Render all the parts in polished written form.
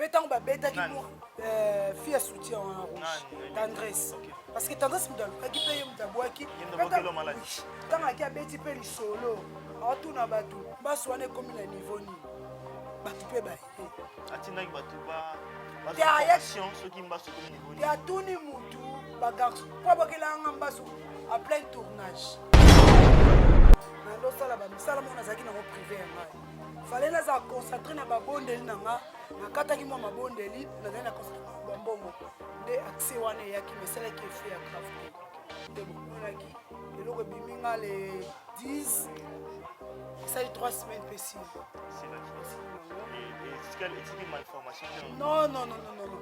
Mpe ntango babetaki euh, fille ya soutien wana rouge, Tendresse, parce que Tendresse moto alukaki mpe ye moto abwaki. Ntango aki abeti mpe lisolo, aotuna bato mbasu wana ekomi na niveau nini, bato mpe baye. Atindaki bato soki mbasu ekomi niveau nini, atuni mutu bagarçon mpo abokelanga mbasu en plein tournage. Nandosala bamisala moko, nazalaki nango privé ya ngai, fale nazala concentré na babondeli na nga. Nakataki mwa mabondeli, nazali na concentré bambongo nde accès wana eyaki, mais esalaki effet ya grave te. Nde bomonaki eloko ebimi nga le 10, esali 3 semaines mpe sili. Non, non, non, non, non.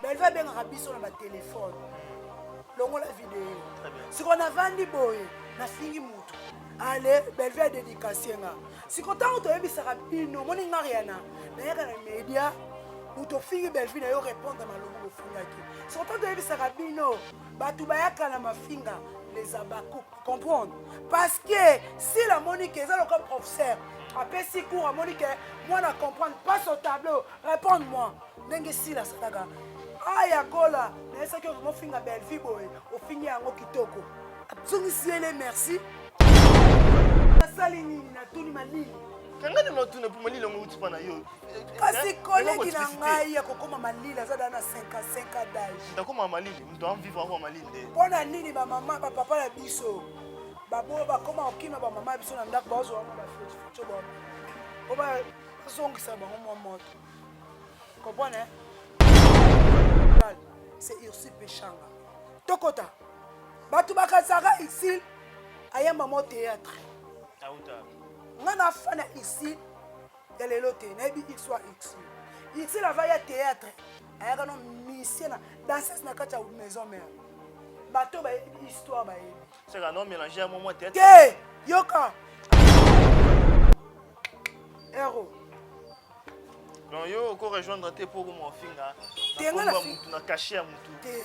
Belve abengaka biso na batelefone, longola video. Sikoyo navandi boye, nafingi mutu, ale Belve adédicace nga. Siko ntango toyebisaka bino, omoni nga riana nayaka na média, moto ofingi Belvi na yo répondre malongo bofingaki. Siko ntango toyebisaka bino, bato bayaka na mafinga, les abaku comprendre, parce que s'il amoni ke eza lokola professeur apesi cours, amoni ke mwana comprendre, passe au tableau, répondre moi ndenge sila asalaka. Aya gola nayesaki omofinga Belvi boye, ofingi yango kitoko, azongisi yele merci. Nasali nini? Natuni malili. Kanga nde natuna mpo malili yango euti mpa na yo. Kasi collègue na ngai ya kokóma malili aza daa na 55 ans d'âge. Akóma malili, moto avivre akóma malili nde. Mpo na nini bamama, bapapa na biso babo bakóma kokima bamama ya biso na ndako, bazwa mwa bafetio po bazongisa bango mwa moto? Comprendre, c'est Ursi Peshanga. Tokota bato bakazaka Ursile ayamba mo théâtre. Nga na fan ya Ursile ya lelo te, nayebi x wa x. Ursile ava ya théâtre, ayaka no misie na danseuse na kati ya maison mère. Bato bayebi histoire, bayebi. Seka no mélange ya mwa théâtre. Te, yoka ero. Donc yo oko rejoindre te mpo okoma ofinga Te, nga na mutu na cachet ya mutu. Te,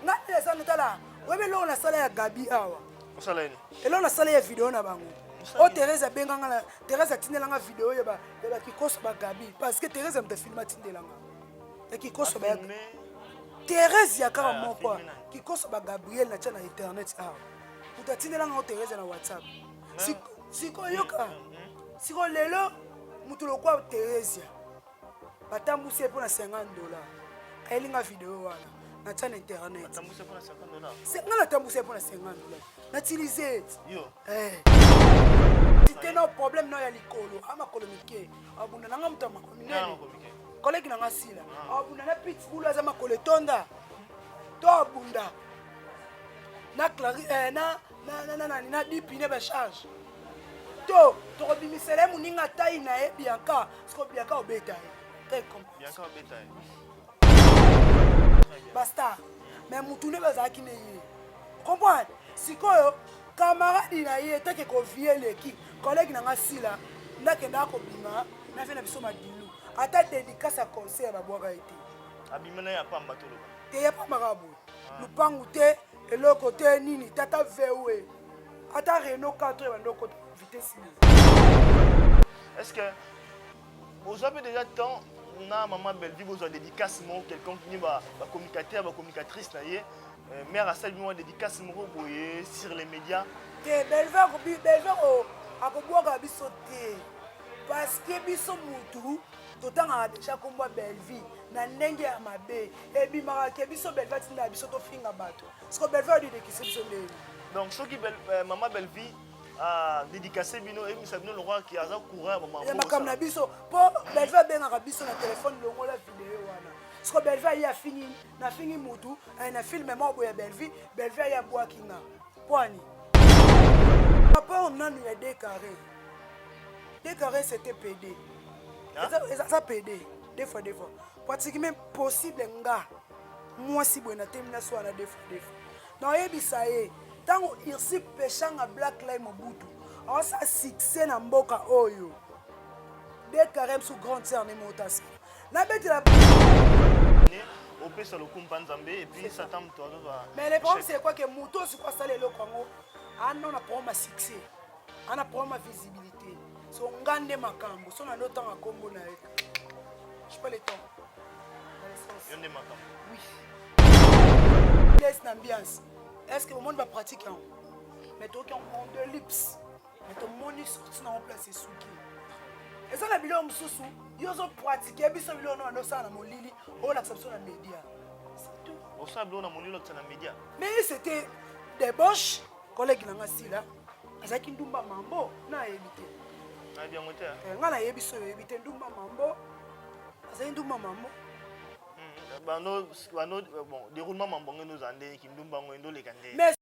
nga eza notala, oyebi eloko nasala ya Gabi awa? Osala nini? Eloko nasala ya video na bango oyo Therese abenganga na Therese atindelanga video ya bakikoso bagabi, parce que Therese moto afilme, atindelanga ya kikoso ba Therese ya kaka moko kikoso bagabriel natya na internet awa. Moto atindelanga ngo Therese na WhatsApp. Sikoyo yoka, sikoyo lelo moto lokwa Theresia batambusi ye mpo na 50 dollar, ayelinga video wana natya na internet. Nga natambusi ye mpo na 50 dollar, natilize ete te na problème na ya likolo a makolo mike, abunda nanga moto ya makolo minene. Collègue nanga sila abunda na pitbull, aza makolo etonda, to abunda na clari na na na na na dipine bacharge to tokobimisela ye moninga tai na ye Bianca. Siko Bianca obeta ye te, bastar, mais mutu nde bazalaki ne ye comprendre. Sikoyo camarade na ye teke kovie eleki, collègue na nga sila ndakendaka kobima na vie na biso madilu, ata dédicace ya concert babwaka ye te. Abima na ye apamba, toloba. Te, ya pamba kaka boye, lupangu te, eloko te, nini, tata vewe, ata Renault 4 ebandi okota vitesse nini. Est ce que bozwa mpe déjà temps na mama Bellevue, bozwa dédicace moko quelconque, ni bacommunicateur, bacommunicatrice na ye, mare asali mwa dédicace moko boye sur les médias? Te, Bellevue, Bellevue akobwaka biso te, parce que biso mutu totangaka déjà kombo ya Bellevue na ndenge ya mabe, ebimaka ke biso Bellevue atindaka biso tofinga bato. Siko Bellevue adedekise biso ndenge. Donc soki mama Bellevue dédicace bino, eyebisa bino lokola aza courant ya makambo na biso, mpo Bellevue abengaka biso na telefone, longola video wana. Siko Bellevue aye afingi, nafingi mutu na film moko boye ya Bellevue, Bellevue aye abwaki nga pwani rapport nanu ya d carré. D carré, c'était PD, eza PD deux fois, deux fois, pratiquement possible. Nga mwasi boye natemi na so wana deux fois, deux fois. Naoyebisa ye ntango Irsi Peshanga Black Line Mobutu aosala succès na mboka oyo, de carême sous grande sœur ne motasala nabetela. Opesa lokumu mpa Nzambe et puis Satan moto azozwa. Mais le problème, c'est quoi? Que moto osiko asala eloko yango ana na problème ya succès, ana problème ya visibilité. So nga nde makambo so na nde otanga nkombo na ye. Je pas le temps. Dans l'essence. Yo nde makambo. Oui. Laisse l'ambiance. Est-ce que au monde va pratiquer yango? Mais toki en de lips. Mais tomoni sorti na place esuki. Eza na biloko mosusu yo ozo pratiquer biso biloko no bando na molili olakisa biso na média. C'est tout. Osala biloko na molili olakisa na média. Mais c'était débauche collègue na nga sila azalaki ndumba mambo na ayebi te. Nayebi yango te. Nga nayebi so oyebi te ndumba mambo azali ndumba mambo. Bando bando bon déroulement mambo ngo eza ndenge kindumba ngo endoleka nde. Mais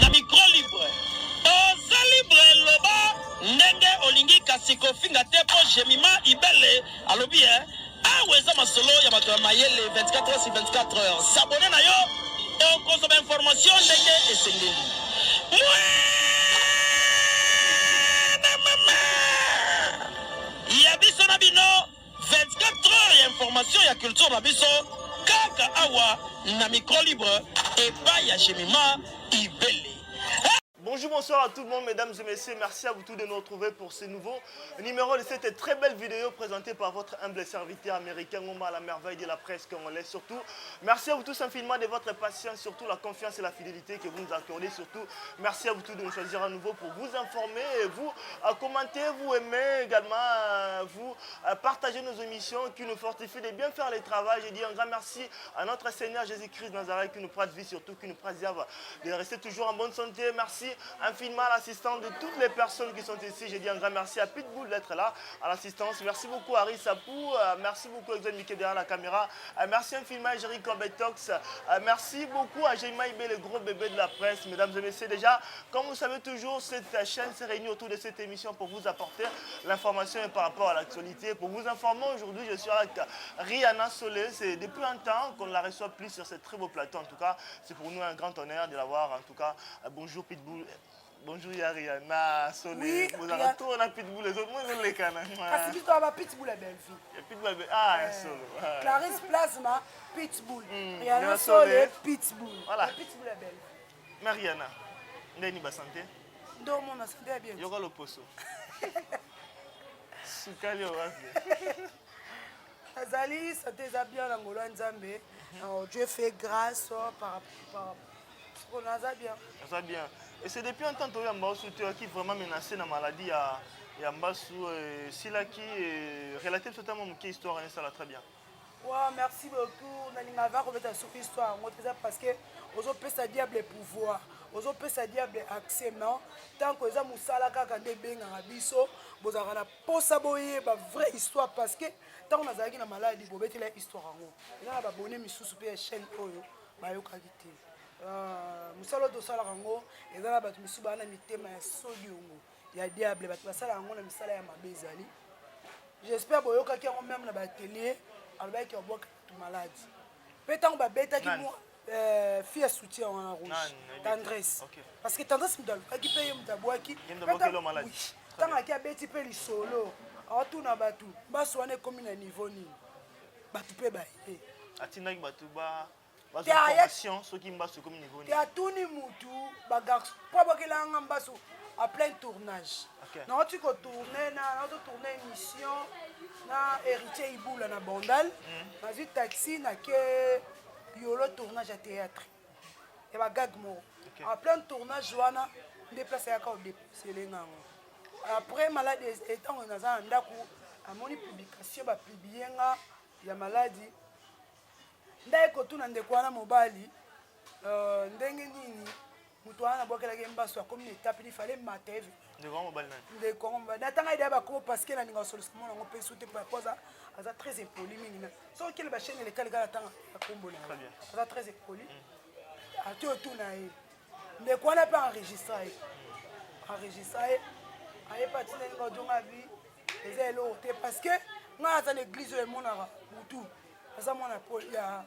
Na micro libre, oza libre, loba ndenge olingi, kasi kofinga te, mpo Jemima Ibele alobi e awa eza masolo ya bato ya mayele. 24 heures sur 24 heures, s'abonner na yo, okozwa bainformation ndenge esengeli. Mwana mama ya biso na bino, 24 heures ya information ya culture na biso kaka awa na micro libre epai ya Jemima Ibele. Bonjour, bonsoir à tout le monde, mesdames et messieurs. Merci à vous tous de nous retrouver pour ce nouveau numéro de cette très belle vidéo présentée par votre humble serviteur américain, Ngoma, la merveille de la presse congolaise. Surtout, merci à vous tous infiniment de votre patience, surtout la confiance et la fidélité que vous nous accordez. Surtout, merci à vous tous de nous choisir à nouveau pour vous informer, et vous commenter, vous aimer également, vous partager nos émissions qui nous fortifient de bien faire le travail. Je dis un grand merci à notre Seigneur Jésus-Christ de Nazareth qui nous prête vie, surtout qui nous préserve de rester toujours en bonne santé. Merci infiniment à l'assistance de toutes les personnes qui sont ici. Je dis un grand merci à Pitbull d'être là, à l'assistance. Merci beaucoup à Harry Sapou. Merci beaucoup à Exxon Mickey derrière la caméra. Merci infiniment à Jerry Corbetox. Merci beaucoup à Jemima Ibé, le gros bébé de la presse. Mesdames et messieurs, déjà, comme vous savez toujours, cette chaîne s'est réunie autour de cette émission pour vous apporter l'information par rapport à l'actualité. Pour vous informer, aujourd'hui, je suis avec Rihanna Solé. C'est depuis un temps qu'on ne la reçoit plus sur ce très beau plateau. En tout cas, c'est pour nous un grand honneur de l'avoir. En tout cas, bonjour Pitbull. Bonjour ya Rihanna Solé. Oui, Vous avez tout, on a Pitbull, les autres, moi, ils ont les cannes. Kasi biso toza ba pitbull ya Belleville. Ya Pitbull, ah, ya solo. Ah. Clarisse Plasma pitbull, Rihanna Rihanna Sole Sole. pitbull. Voilà. Ba pitbull ya Belleville. Mais Rihanna, ndeni ba santé. Nde omona santé ya bien. Yoka loposo. Sukali wapi? Azali santé eza bien na ngolo ya Nzambe. Alors, Dieu fait grâce oh, par sikoyo naza bien. Ça bien. Et c'est depuis un temps que mbasu qui vraiment menacé na maladie ya mbasu silaki relaté totalement moke histoire ça la très bien. Ouais, merci beaucoup. Nalinga va kobeta soki histoire yango te, eza parce que ozopesa diable pouvoir, ozopesa diable accès. Non, tant que eza mosala kaka nde ebengaka biso, bozalaka na posa boyeba vraie histoire, parce que ntango nazalaki na maladi, bobetela histoire yango. Eza na babone misusu mpe ya chaîne oyo bayokaki te. Mosala oyo tosalaka yango eza na bato misusu baa na mitema ya sodiongo ya diable, bato basalaka yango na misala ya mabe ezali. J'espère boyokaki yango même na baatelier, alobaki babwaka bato maladi mpe ntango babetaki Nani? mwa fille ya soutien wana rouge. Nani? Nayebi te. Tendresse. Parce que Tendresse moto alobaki mpe ye moto abwaki. Ye moto abwaki elo maladi. Oui. Ntango aki abeti mpe lisolo, aotuna bato mbaso wana ekomi na niveau nini, bato mpe baye. Atindaki bato ba Te bazwa information soki mbasu ekomi niveau te nini. Atuni mutu bagarçon mpo abokelanga mbasu en plein tournage. Nauti kotourne na nauti tourne émission na Héritier Ibula na Bandal. Nazwi taxi, nake yolo tournage ya théâtre ya bagag moko. En plein tournage wana nde place ayaka kodéposelenga yango. Après maladi, ntango naza na ndako, amoni publication bapublie nga ya maladi, nde kotuna ndeko wana mobali ndenge nini moto wana nabwakelaki ye mbaso akomi na etape nini, fale mata eve. Ndeko wa mobali nani? Ndeko. bango mobali natanga idea bakomo parce que nalinga kosolisa mona yango mpe sute mpo aza aza très impoli mingi na soki okele bachaine elekaleka natanga bakombo na ye aza très impoli mm. ati otuna ye ndeko wana mpe enregistra ye enregistra ye aye mpe atindeli nga odonga bi eza eloko te parce que ngai aza na église oyo emonaka butu aza mwana ya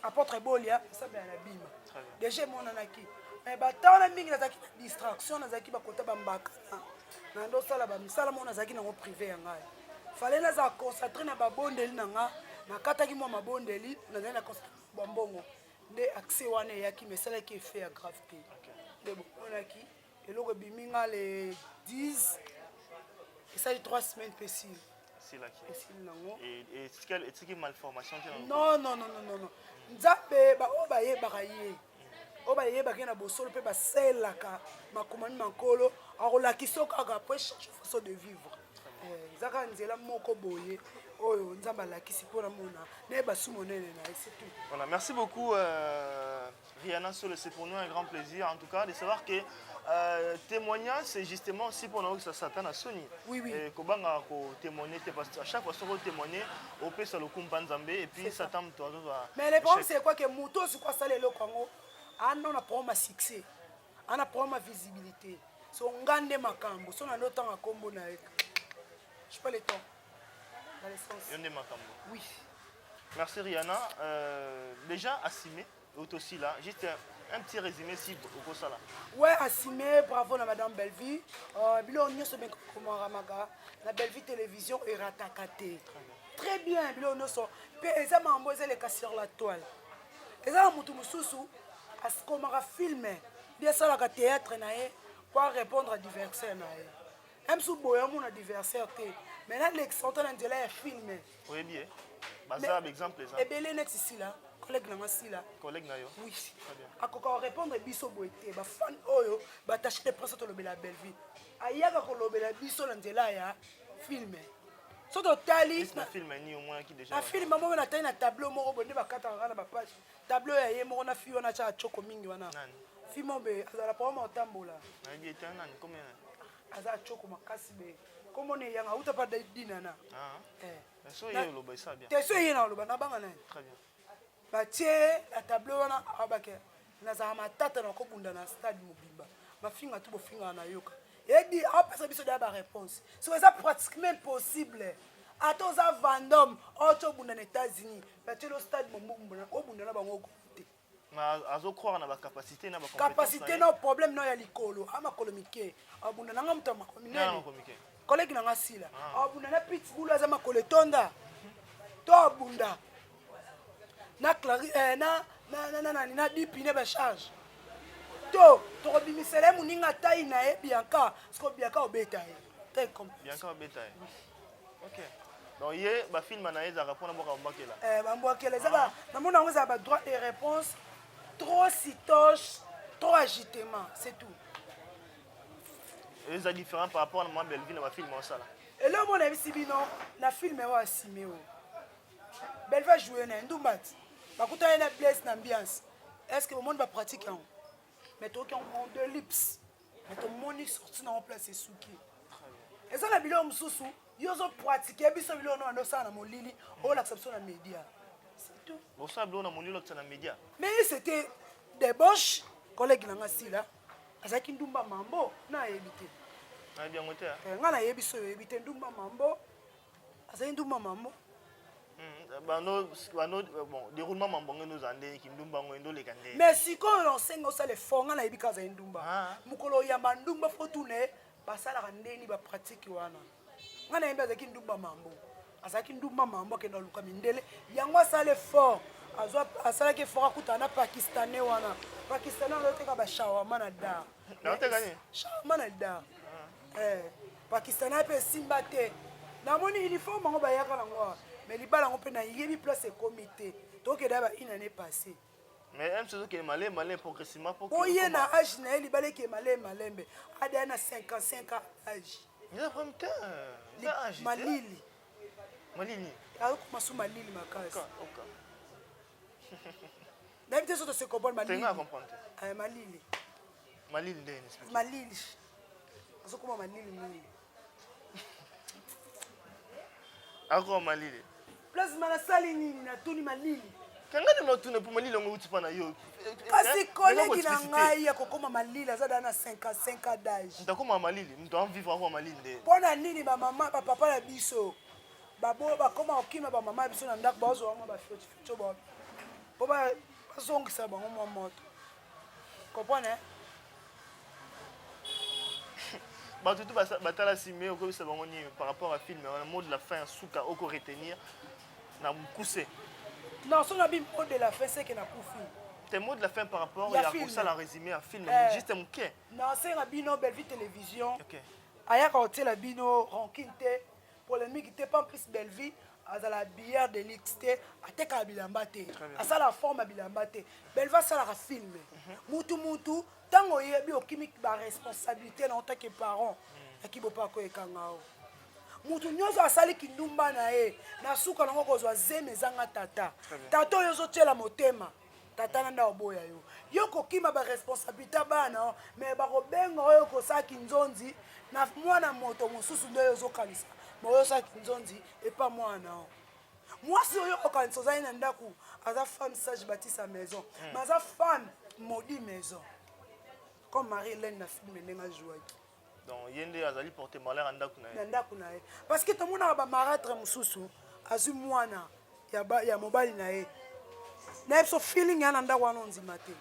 apôtre bolia asambela na bima deja emonanaki mais bata wana mingi nazalaki na distraction nazalaki bakota bambaka na ndosala bamisala moko nazalaki nango privé ya ngai fale nazala concentre na babondeli na nga nakataki mwa mabondeli nazali na concentre bambongo nde accès wana eyaki mais esalaki effet ya grave te nde bomonaki eloko ebimi nga le 10 esali 3 semaines mpe esili esili nango etiki malformation te non non non non non nzambe baoyo bayebaka ye oyo bayebaka ye na bosolo mpe basalelaka makomami ma nkolo akolakisa yo kaka po echange façon de vivre eh, eza kaka nzela moko boye oyo nzambe alakisi mpo namona nayeba su monene na ye c'est tout voilà merci beaucoup euh, Rihanna Solo c'est pour nous un grand plaisir en tout cas de savoir que euh, témoignage c'est justement aussi pour nous que ça Satan à Sony oui, oui. Et kobanga ko témoigner parce que à chaque fois soko témoigner opesa lokumu pa Nzambe et puis Satan moto azozwa mais le problème c'est quoi que moto osiko asala eloko yango ana na problème ya succès ana problème ya visibilité so nga nde makambo so na nde otanga nkombo na ye je pas le temps dans le sens yo nde makambo oui merci Rihanna euh, déjà assumé Otosila juste un petit résumé si okosala. Ouais, assumé, bravo na madame Bellevue. Euh, biloko nyonso bekomaramaka na Bellevue télévision erataka te. Très bien, biloko nyonso mpe eza makambo ezaleka sur la toile. Eza na motu mosusu akomaka film bi asalaka théâtre na ye mpo arépondre adversaire na ye. Msu boye amona adversaire te mais nalekisa ota na nzela ya film. Oyebi ye? Baza ba exemple eza. Ebele neti sila collègue na nga sila. Collègue na yo. Oui. Akoka ko répondre biso boye te ba fan oyo ba attaché de presse tolobela Bellevue. Ayaka kolobela biso na nzela ya film. So totali na film ni omonaki déjà. Na film moko natali na tableau moko boye nde bakataka kaka na ba page. Tableau ya ye moko na fille wana atyaka choko mingi wana. Nani? Fille moko boye azala problème otambola. Nayebi ete nani combien? Aza choko makasi be. Komona eyanga auta pa dinana. Ah. Eh. So ye oloba esa bien. Te so ye na oloba na banga nani. Très bien. Batie na tableau wana abake nazala matata na kobunda na stade mobimba. Mafinga tu bofinga na yoka. Edi apesa biso da ba réponse. So eza pratiquement impossible. Ata oza vendôme, oto obunda na États-Unis, batie lo stade mobimba obunda na bango te. azo croire na ba capacité na ba capacité na problème na ya likolo a makolo mike abunda na nga moto ya makolo minene collègue na nga sila ah. abunda na pitbull aza makolo etonda to abunda na clari eh, na na na na na dipi ne ba charge to tokobimisela ye moninga tai na ye bianca siko bianca obeta ye très complexe bianca obeta ye Ok. Donc ye ba film na ye ezalaka mpona mboka bambwakela. Eh bambwakela eza ba namona yango ezala ba droit et réponse trop citoche, trop agitement, c'est tout. Eza différent par rapport na mama Bellevue na ba film osala. Eloko mona yebisi bino na film oyo asime oyo. Bellevue a joué na ndumba ti. Bakutani na Blaise na ambiance. Est-ce que bomoni ba pratique yango? Mais toyoki yango en deux lips. Mais tomoni sorti na yango place esuki. Eza na biloko mosusu yo ozo pratiquer biso biloko no osala na molili olakisa biso na media. C'est tout. Bosala biloko na molili olakisa na media. Mais c'était débauche collègue na nga sila azalaki ndumba mambo na ayebi te. Nayebi yango te. Eh, nga nayebi so oyebi te ndumba mambo azali ndumba mambo. Hmm, bano bano bon déroulement mambo ngeno za ndenge kindumba ngo endo leka ndenge. Mais sikoyo osenga osala effort nga nayebi ka azali ndumba. Ah. Mokolo oyamba ndumba fo tuna basalaka ndeni ba pratique wana. Nga nayebi azalaki ndumba mambo. Azalaki ndumba mambo akenda luka mindele yango asala effort azwa asalaki effort akutana na pakistanais wana pakistanais azoteka ba shawarma na dar. Naoteka nini? Shawarma na dar. Eh, pakistanais mpe esimba te namoni uniforme yango bayaka nango awa mais libala yango mpe nayebi place ekomi te tokenda ba une année passée Mais M ozokende malembe malembe progressivement po po ye na age na ye libala ekende malembe malembe adaya na 55 ans age eza problème te eza age te malili malili azokoma su malili makasi oka oka nayebi te so tose comprendre malili tenga comprendre te Eh, malili malili nde explique malili azokoma malili mingi. Akoma malili. Plasma nasali nini natuni malili. Kanga nde natuna mpo malili yango euti mpa na yo. Kasi eh, kolegi na ngai ya kokoma malili aza da na 55 ans d'âge. Moto akoma malili, moto avivre akoma malili nde. Mpo na nini bamama bapapa na biso babo bakoma kokima bamama ya biso na ndako bazwa mwa bafiotifio bao mpo bazongisa bango mwa moto comprendre bato tu batala sime okoyebisa bango nini par rapport à film wana mot de la fin ya suka oko retenir na mokuse? Non, so nabi mot de la fin, c'est que nakufi. Te, mot de la fin par rapport ya kosala résumé ya film eh, juste moke. Nasenga bino Bellevue Télévision okay. Ayaka kotiela bino rancune te, polémique te, pas plus. Bellevue azala billard de luxe te, atekaka bilamba te, asala forme ya bilamba te. Bellevue asalaka film. Mutu mutu ntango oyebi okimi baresponsabilité na otake parent ya kibopa akoyekanga o mutu nyonso asali kindumba na ye, na suka nango kozwa zemi ezanga tata. Tata oyo ozotiela motema, tata na nda oboya yo, yo kokima baresponsabilité ya bana, me bakobenga oyo kosala kinzonzi na mwana moto mosusu. Nde oyo ozokanisa ma oyo osala kinzonzi epa mwana o mwasi oyo okanisa ozali na ndako aza femme sage bâti sa maison, mais aza femme maudit maison, comme Marie Hélène na film ndenge azwaki. Donc ye nde azali porte malheur ya ndako na ye. Na ndako na ye, parce que tomonaka bamarâtre mosusu azwi mwana ya mobali na ye. Na ye biso feeling ya na ndako wana ondima te.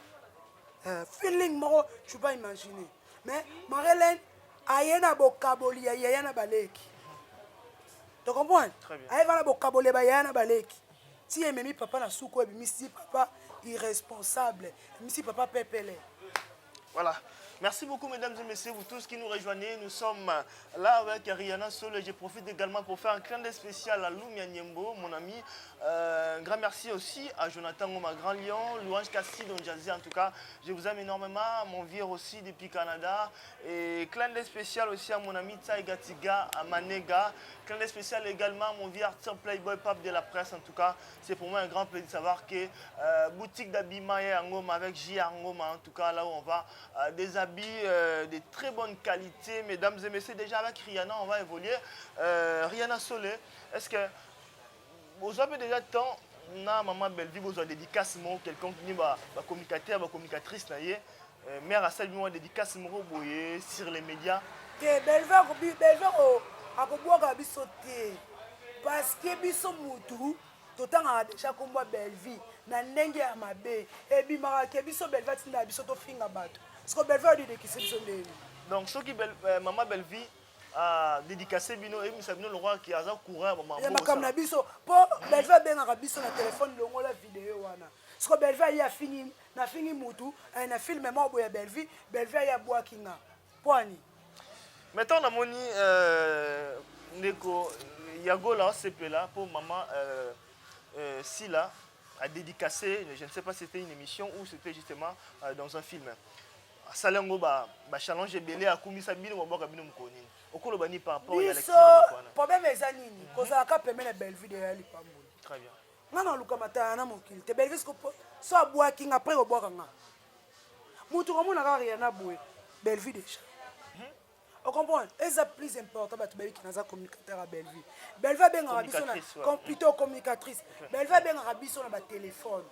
Feeling moko tu pas imaginer. Mais Marie Hélène aye na bokaboli ya yaya na baleki, to comprendre? Aye va na bokaboli ya bayaya na baleki ti ememi papa na suku, ebimisi papa irresponsable, ebimisi papa pepele. Voilà. Merci beaucoup, mesdames et messieurs, vous tous qui nous rejoignez. Nous sommes là avec Rihanna Sol et je profite également pour faire un clin d'œil spécial à Lumia Niembo, mon ami. Un grand merci aussi à Jonathan Ngoma Grand Lion, Louange Kassi, Don Jazzy. En tout cas, je vous aime énormément. Mon vieux aussi depuis Canada. Et clin d'œil spécial aussi à mon ami Taiga Tiga, à Manega. Clin d'œil spécial également à mon vieux Arthur Playboy, pape de la presse. En tout cas, c'est pour moi un grand plaisir de savoir que boutique d'habillement Ngoma avec J. Ngoma, en tout cas, là où on va, des habits de très bonne qualité. Mesdames et messieurs, déjà avec Rihanna, on va évoluer. Rihanna Solé, est-ce que vous avez déjà temps na maman Bellevue, vous avez dédicace moko quelconque ni ba communicateur, ba communicatrice na ye, mère asali mwa dédicace moko boye sur les médias? Te, Bellevue Bellevue akobwaka biso te, parce que biso mutu totangaka déjà kombo ya Bellevue na ndenge ya mabe ebimaka ke biso Bellevue atindaka biso tofinga bato, parce que Bellevue adedekise biso ndeni. Donc soki mama Bellevue adédicace bino, eyebisa bino lokwa ki aza courant ya makambo na biso, mpo Bellevue abengaka biso na telefone, longola video wana. Siko Bellevue aye afingi, nafingi mutu na film moko boye ya Bellevue, Bellevue aye abwaki nga poani. Maintenant namoni ndeko Yagola osepela mpo mama Sila a dédicacé, je ne sais pas si c'était une émission ou c'était justement dans un film. Asali yango bachallenge ebele, akumisa bino, babwaka bino mokolo nini? Okoloba nini par rapport ya biso? Problème eza nini? Kozalaka pembeni ya Bellevue de ya lipamboli. Très bien. Nga na luka matala na mokili te. Bellevue so abwaki nga, après kobwaka nga, mutu komona kaka Riana boye, Bellevue déjà ocomprendre eza plus important. Bato bayebiki naza communicateur ya Bellevue. Bellevue abengaka biso na, plutôt communicatrice. Bellevue abengaka biso na batelefone,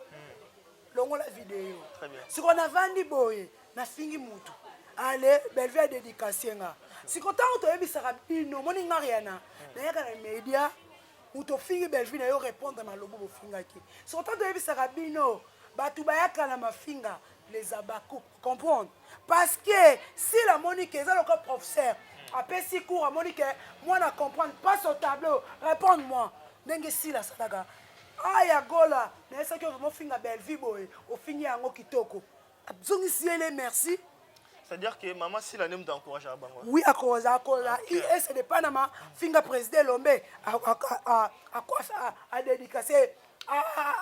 longola video. Sikoyo navandi boye, nafingi mutu, ale Bellevue adédicace nga. Siko ntango toyebisaka bino, omoni nga Riana nayaka na média, moto ofingi Bellevue na yo répondre malobo bofingaki. Siko ntango toyebisaka bino, bato bayaka na mafinga, les abaku comprendre, parce que s'il amoni ke eza lokola professeur apesi cours, amoni ke mwana comprendre, passe au tableau, répondre moi ndenge sila asalaka. Aya gola nayesaki oyo mofinga Bellevue boye, ofingi yango kitoko, azongisi yele merci. C'est-à-dire que maman Sila nde moto encourage bango? Oui, akoza akoza ese de panama finga président Elombe, adédicace,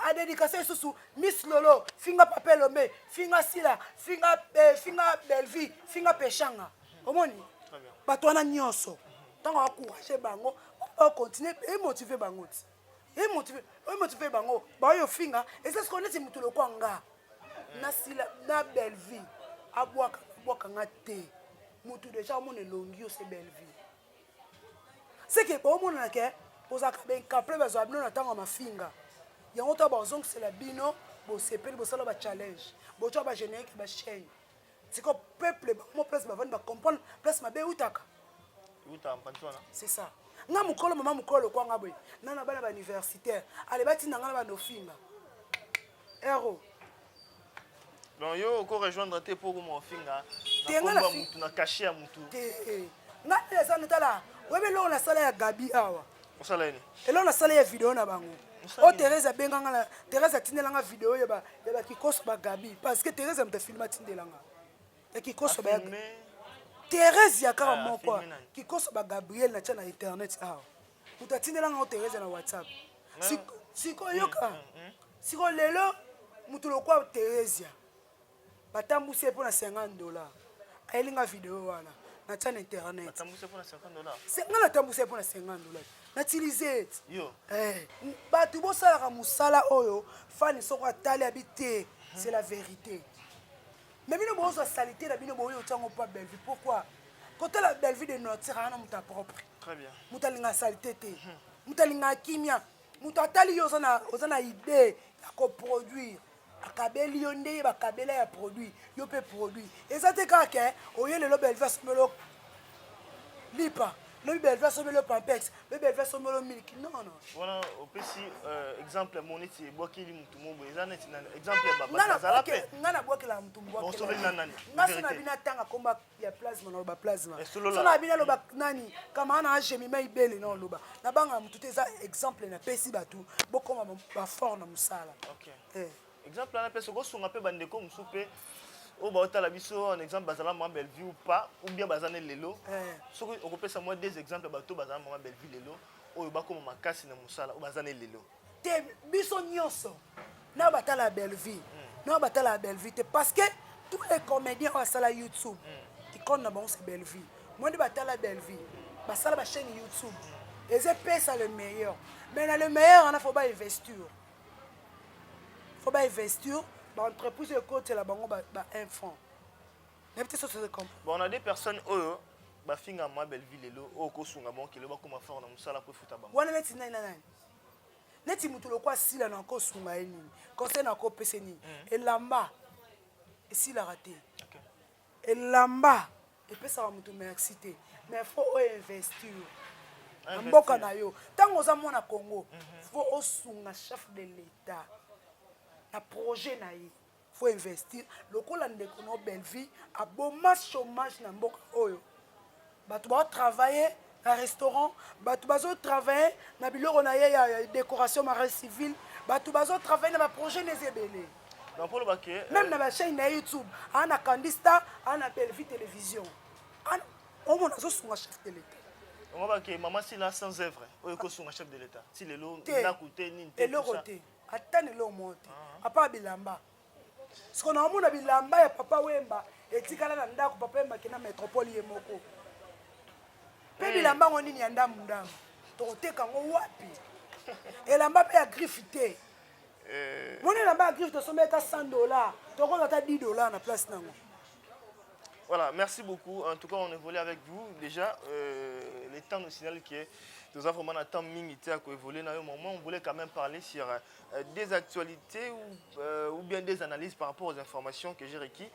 adédicace lisusu Miss Lolo, finga papa Elombe, finga Sila, finga, finga Bellevue, finga Peshanga. Omoni bato wana nyonso, ntango aencourage bango, bacontinue, emotive bango ti emotive bango baoyo finga. Eza sikoyo neti motu lokwa nga na Sila na Bellevue abwaka, abwaka nga te. Motu déjà omona elongi yo se Bellevue, c'est que baomonana ke Bozalaka baincapable, bazwa bino na ntango ya mafinga. Yango to bazongisela bino, bosepeli, bosala bachallenge, botya bagénérique, bachaîne. Siko peuple bango place bavandi, bacomprendre place mabe eutaka. Eutaka mpanzi wana. C'est ça. Nga mokolo, mama mokolo lokwanga boye na na bana bauniversitaire, ale batinda nga na banofinga ero. Donc yo oko rejoindre te mpo okoma ofinga Te, na nga kombo na ya mutu, na cachet ya mutu? Te, nga eza natala, oyebi eloko nasala ya Gabi awa? Osala nini? Eloko nasala ya video na bango. Osala Oyo nini? Therese abenganga na Therese atindelanga video ya bakikoso bagabi, parce que Therese moto afilme, atindelanga ya kikoso ba Afilme? Therese ya kaka Ah, moko. afilme nani? Kikoso bagabriel natia na internet awa, moto atindelanga ngo Therese na WhatsApp. Sikoyo yoka, sikoyo lelo moto lokwa Theresia batambusi ye mpo na 50 dollar, ayelinga video wana natia na internet. Batambwisi mpona 50 dollars? Nga natambusi ye mpo na 50 dollar, natilize ete Yo? Eh, bato bosalaka mosala oyo fani soko atali abi te, c'est la vérité. Mais bino bozwa saleté na bino boyo otiango mpa Bellevue. Pourquoi kotala Bellevue de nature wana, moto apropre? Très bien. Moto alingaka saleté te, moto alingaka kimia. Moto atali yo, oza na idée ya koproduire, akabeli yo nde ye bakabela ya produit. Yo mpe produit eza te kaka ke oye lelo Bellevue asombeli lipa, lobi Bellevue asombeli yo Pampex, lobi Bellevue asombeli yo miliki. Non, non. Wana opesi exemple mo neti ebwakeli mutu mo boye, eza neti na exemple ya Nga bazala mpe. Nga nabwakela motu. Bon, osobeli na nani? Nga so na Vérité. bino atanga komba ya plasma, naloba plasma. Eh, solola. So na bino aloba nani kama na Jemima Ibele, na oloba nabanga motu te. Eza exemple napesi bato, bokoma bafort na mosala. Ok. Exemple wana mpe soki osunga mpe bandeko mosusu mpe oyo baotala biso, en exemple bazala mama Bellevue ou pas, ou bien baza ne lelo, soki okopesa mwa des exemples ya bato bazala mama Bellevue lelo oyo bakoma makasi na mosala, oyo baza ne lelo. Te, biso nyonso na batala ya Bellevue, na batala ya Bellevue te, parce que tous les comédiens oyo asala YouTube, icône na bango c'est Bellevue. Moi nde batala Bellevue, basala bachaîne YouTube, eza epesa le meilleur. Mais na le meilleur wana, faut bainvestir, faut bainvestir baentreprise oyo ekotela bango ba un franc. Nayebi te soki comprendre. Bon, on a des personnes oyo bafinga mama Bellevue lelo, oyo kosunga bango kelo bakoma fort na mosala po efuta bango. Wana neti nani na nani? Neti moto lokwa asila, na kosunga ye nini? Conseil na kopesa nini? Elamba esilaka te. Elamba epesaka moto merci te, mais faut oyo investir na Investir. mboka na yo. Ntango oza mwana Congo, faut osunga chef de l'État na projet na ye, faut investir lokola ndeko na Bellevue aboma chômage na mboka oyo. Bato baotravaille na restaurant, bato bazotravaille na biloko na ye ya décoration, mariage civil, bato bazotravaille na baprojet nezi ebele. Donc mpo loba ke Même na bachaîne na YouTube, aa na Candista, aa na Bellevue Télévision, omona azosunga chef de l'État. Ongo bake mama Sila sans œuvre oyo ekosunga chef de l'État ti lelo? Te. Ndako te, nini te, tout Eloko ça. te, ata na eloko moko te apa bilamba. Siko naomona bilamba ya Papa Wemba etikala na ndako. Papa Wemba akenda métropole ye moko mpe bilamba yango nini ya ndambu ndambu, tokoteka yango wapi? Elamba mpe ya griffe te. Moni elamba ya griffe, tosombi ata 100 dollar, tokozwa ata 10 dollar na place nango. Voilà, merci beaucoup. En tout cas, on évolue avec vous. Déjà, le temps nous signale que nous avons vraiment un temps mingi à évoluer. Dans un moment, on voulait quand même parler sur des actualités ou bien des analyses par rapport aux informations que j'ai requis.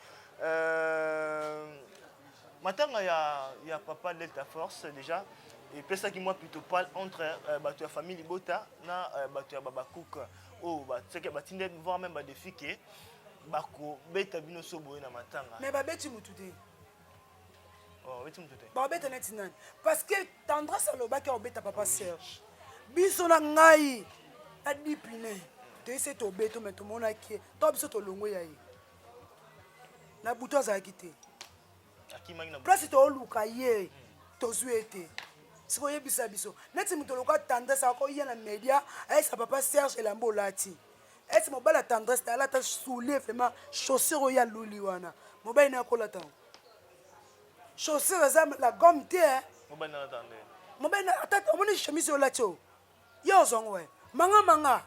Maintenant, il y a Papa Delta Force déjà. Et puis ça qui moi plutôt parle entre bato ya famille Libota na bato ya Baba Cook. Oh, bah, c'est que batinde voire même ba défi que bako beta bino so boye na matanga. Mais babeti mutu te. Oh, beti mutu te. Babeta neti nani? Parce que Tendresse alobaki akobeta Papa Serge. Biso na ngai na Dipine toyesi tobeto, me tomonaki ye to biso tolongo ya ye na butu azalaki te. Akimaki na Place tooluka ye, tozwi ye te. Sikoyo oyebisa biso, neti moto lokola Tendresse akoya na média, ayesa Papa Serge elamba olati eti mobali ya Tendresse te, alata soulier, vraiment chaussure oyo aluli wana, mobali na akolata yango? Chaussure eza la gomme te, eh. Mobali na nde. Mobali ata omoni chemise oyo olati oyo, ye ozwango we manga manga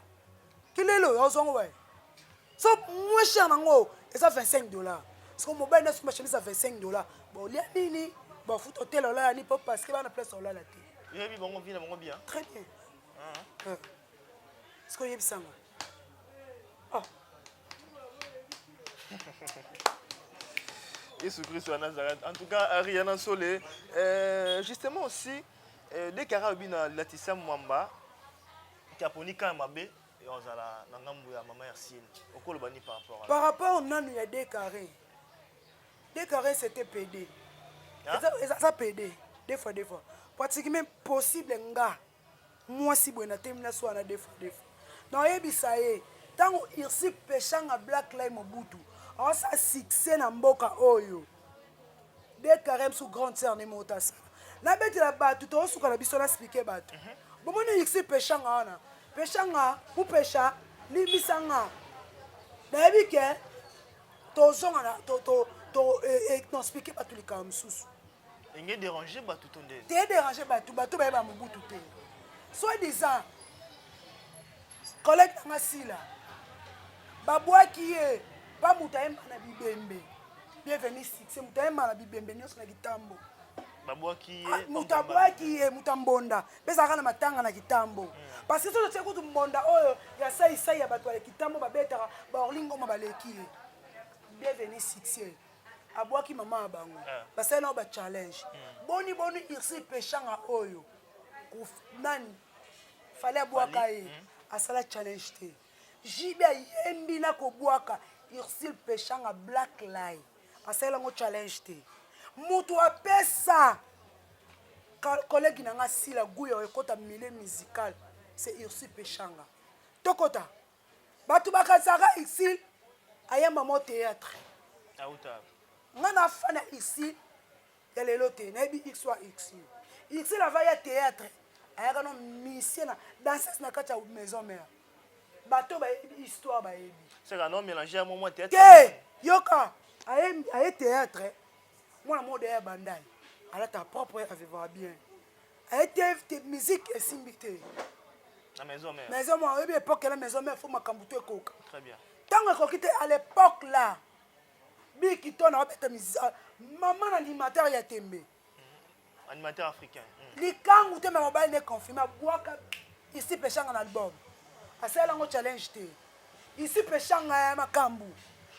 kilelo, ozwango we so moins cher nango eza 25 dollars. Siko mobali na somba chemise ya 25 dollars, bolia nini? Bafuta hotel, olala nini? Po parce que bana place olala te. Oyebi bango, vie na bango bien. Très bien. Ah. Sikoyo oyebisanga. Oh. Yesu Christ wa Nazareth. En tout cas, Ariana Sole, euh, justement aussi, euh, dès qu'Ara na Laetitia Mwamba, qui a mabe, ozala na ngambo ya mama Ursule. Okoloba ni par rapport à Par rapport nanu ya deux carré. Deux carré c'était PD. Hein? Eza eza PD. Deux fois deux fois. Pratiquement possible nga mwasi boye na temi na swana deux fois deux fois. Na oyebisa ye ntango Ursule Peshanga Black Light Mobutu aosa succès na mboka oyo. Deux carré msu grande sœur ne mota sala. Nabetela bato tosuka na biso na expliquer bato. Bomoni Ursule Peshanga wana. Peshanga mupesha limbisa nga. Nayebi ke tozonga na to to to eh, eh, expliquer bato likambo mosusu. Enge déranger bato to nde. Te déranger bato, bato bayeba Mobutu te. Soit disant collègue nanga sila babwaki ye pa moto ayemba na bibembe bienvenu succès moto ayemba na bibembe nyonso na kitambo babwaki ye ah, moto abwaki ye moto ya mbonda mpe ezalaka na matanga na kitambo hmm. parce que soki totie kutu mbonda oyo ya saisai ya bato ya kitambo babetaka baorli ngoma baleki ye bienvenu succès abwaki mama ya bango eh. basali nao bachallenge hmm. boni boni ursi peshanga oyo nani fale abwaka ye hmm. asala challenge te JB ayembi na kobwaka Ursule Peshanga Black Lie asalela yango challenge te moto apesa collègue na nga sila guya ekota milieu musical c'est Ursule Peshanga tokota bato bakanisaka Ursule ayemba mo théâtre nga na fan ya Ursule ya lelo te nayebi x wa x x lava ya théâtre ayaka no musicien na danseuse na kati ya maison mère bato bayebi histoire bayebi seka no mélanger ya mwa théâtre te yoka aye aye théâtre mwana moko deya bandai alata propre avivra bien aye te te musique esimbi te na maison mère maison mère oyebi époque na maison mère faut makambo to ekoka très bien ntango ekoki te à l'époque là Biki to na obeta misa maman animateur ya tembe. Mm. Animateur africain. Mm. Likangu te ma mobali ne confirme abwaka ici peshanga na album. Asala yango challenge te. Ici peshanga ya makambu.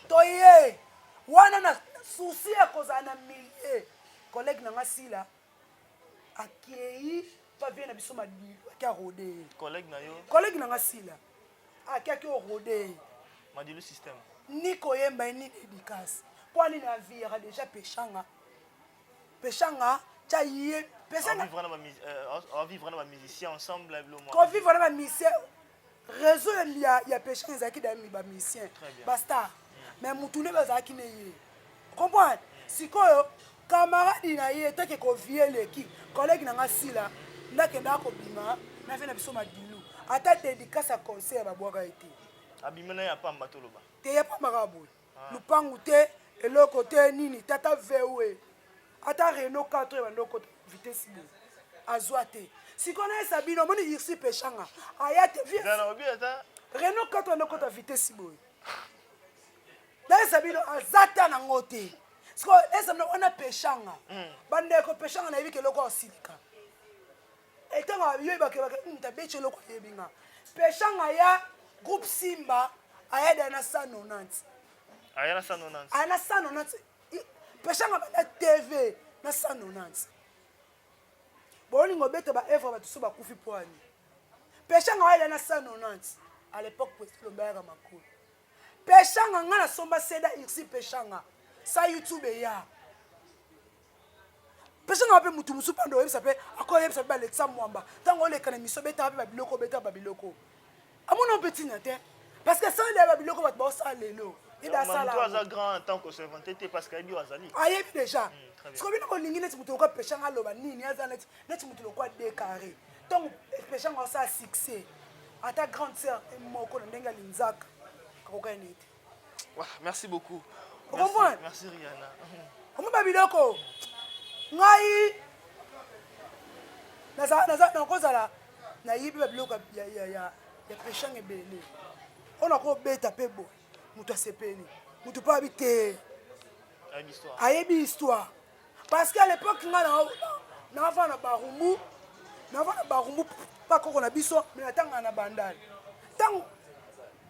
Toye wana na souci ya kozala na milieu. Collègue na nga sila akei pa vie na biso madilu ake arode ye. Collègue na yo. Collègue na nga sila ake orode ye. Madilu système. Ni koyemba ye ni dédicace. Mpo nini aviyaka déjà peshanga. Peshanga tya ye peshanga. Vivre na ba musiciens ensemble Kovivre na ba musiciens réseau ya ya peshanga ezalaki da ba musiciens ba star. Mm. Mais mutu ne bazalaki ne ye. Comprendre? Sikoyo camarade na ye take kovie eleki collègue na nga sila ndakendaka kobima na vie na biso madilu ata dédicace ya concert babwaka ye te. Abima na ya pamba toloba. Te ya pamba kaka boye. Ah. Lupangu te, eloko te nini tata vewe. Ata Renault 4 ebanda okota vitesse boye. Azwa te. Sikoyo nayesa bino omoni Ursi Peshanga aya te. Renault 4 ebanda okota vitesse boye. Nayesa bino aza ta nango te. Sikoyo nayesa bino wana Peshanga. Hmm. Bandeko Peshanga nayebi ke eloko asilika. Etanga yo ebake bake hmm, tabeti eloko ayebi nga. Peshanga ya groupe Simba ayada na 190. Aya na 190. Aya na 190. Peshanga banda TV na 190. Bolingo obeta ba œuvre bato so bakufi poani. Peshanga ayada na 190. À l'époque président Lombayaka makolo. Peshanga nga nasomba seda Ursi Peshanga. Sa YouTube eya. Peshanga mpe mutu mosusu mpe oyebisa mpe akoyebisa mpe balekisa mwamba ntango oleka na miso obetaka mpe babiloko obetaka babiloko amona mpe ntina te parce que sala ya babiloko bato baosala lelo aza grand en tant que s'inventer te parce que ayebi azali ayebi déjà hmm, sikoyo bino bolingi neti moto lokola peshanga aloba nini aza neti neti moto lokola decarré ntango peshanga osala succès ata grande sœur moko na ndenge ya linzaka akokani na ye te Merci beaucoup. Okomprendre? Merci Rihanna. Omba biloko. Ngai naza naza nakozala nayibi ba biloko ya ya ya ya peshang ebele. Oyo nakobeta mpe boye moto asepeli moto mpe abi te ayebi histoire parce que à l'époque ngai navanda na barumbu. Navanda Barumbu pa koko na biso, mais natanga na Bandal. Tango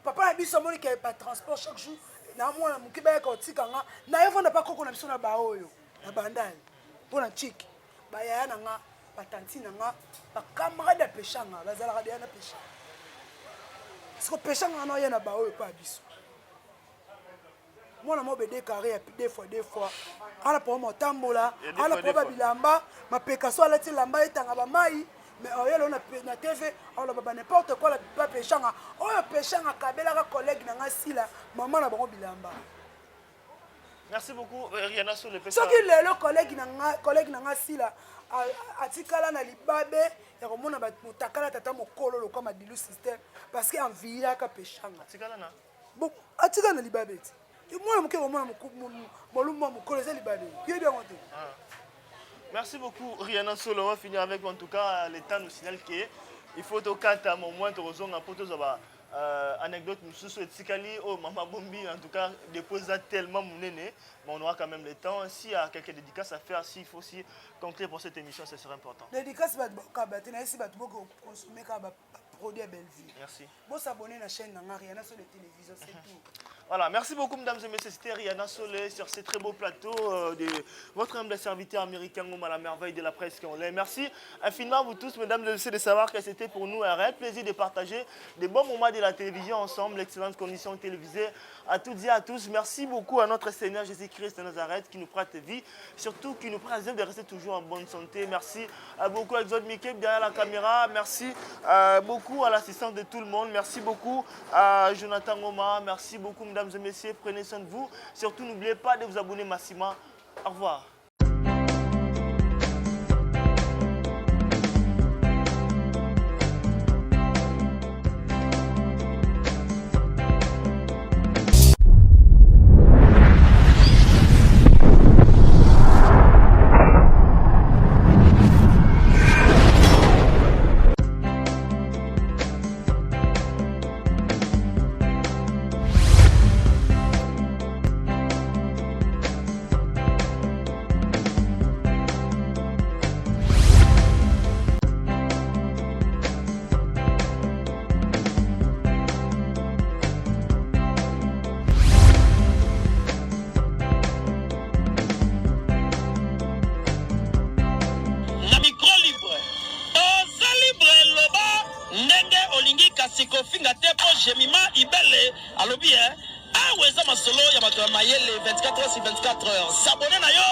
papa na biso amoni ke ba transport chaque jour na mwana moke bayaka kotika nga, naye vanda pa koko na biso na baoyo na Bandal mpo na chiki bayaya na nga batanti na nga bacamarade ya peshanga bazalaka deya na peshanga siko peshanga wana oya na baoyo mpo ya biso mwana moko bede carré ya deux fois deux fois ala problème otambola ala problème bilamba mapeka so alati elamba etanga bamai mais oyo lelo na tv oloba ba n'importe quoi ba peshanga oyo peshanga akabelaka collègue na nga sila mama na bango bilamba. Merci beaucoup euh, Rihanna Sole. Soki lelo collègue na nga collègue na nga sila atikala na libabe ya komona motakala tata mokolo lokwa madilu système parce que enviyaka peshanga. Atikala na Bon, atikala na libabe ti. Mwana moke komona molumba mokolo eza libabe. Yebi yango te. Ah. Merci beaucoup Rihanna Solo. On va finir avec en tout cas le temps nous signale que il faut tokata au moins tokozonga po tozwa ba euh, anecdote mosusu etikali oyo mama bombi en tout cas dépôt eza tellement monene mais on aura quand même le temps s'il y a quelques dédicaces à faire s'il faut aussi conclure pour cette émission ce serait important. Dédicace bato bakaba te nayesi bato boko consommer kaka produit ya Bellevue. Merci. Bo s'abonner na chaîne na nga Rihanna Sole Télévision, c'est tout. Voilà, merci beaucoup mesdames et messieurs, c'était Rihanna Sole sur ce très beau plateau euh, de votre humble serviteur américain Ngoma, la merveille de la presse qu'on l'aime. Merci infiniment à vous tous mesdames et messieurs de savoir que c'était pour nous un réel plaisir de partager des bons moments de la télévision ensemble, l'excellente condition télévisée. À toutes et à tous, merci beaucoup à notre Seigneur Jésus-Christ de Nazareth qui nous prête vie, surtout qui nous préserve de rester toujours en bonne santé. Merci à beaucoup à Exode Mickey derrière la caméra. Merci euh, beaucoup à l'assistance de tout le monde. Merci beaucoup à Jonathan Goma. Merci beaucoup, mesdames et messieurs. Prenez soin de vous. Surtout, n'oubliez pas de vous abonner massivement. Au revoir. Na micro libre oza libre loba ndenge olingi kasi kofinga te mpo Jemima Ibele alobi eh, awa eza masolo ya bato ya mayele 24 heures sur 24 heures s'abonner na yo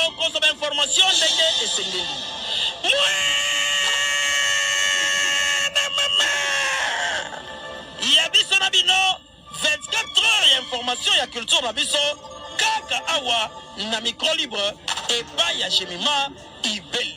okozwa ba information ndenge esengeli Mwana mama ya biso na bino 24 heures ya information ya culture na biso kaka awa na micro libre epai ya Jemima Ibele.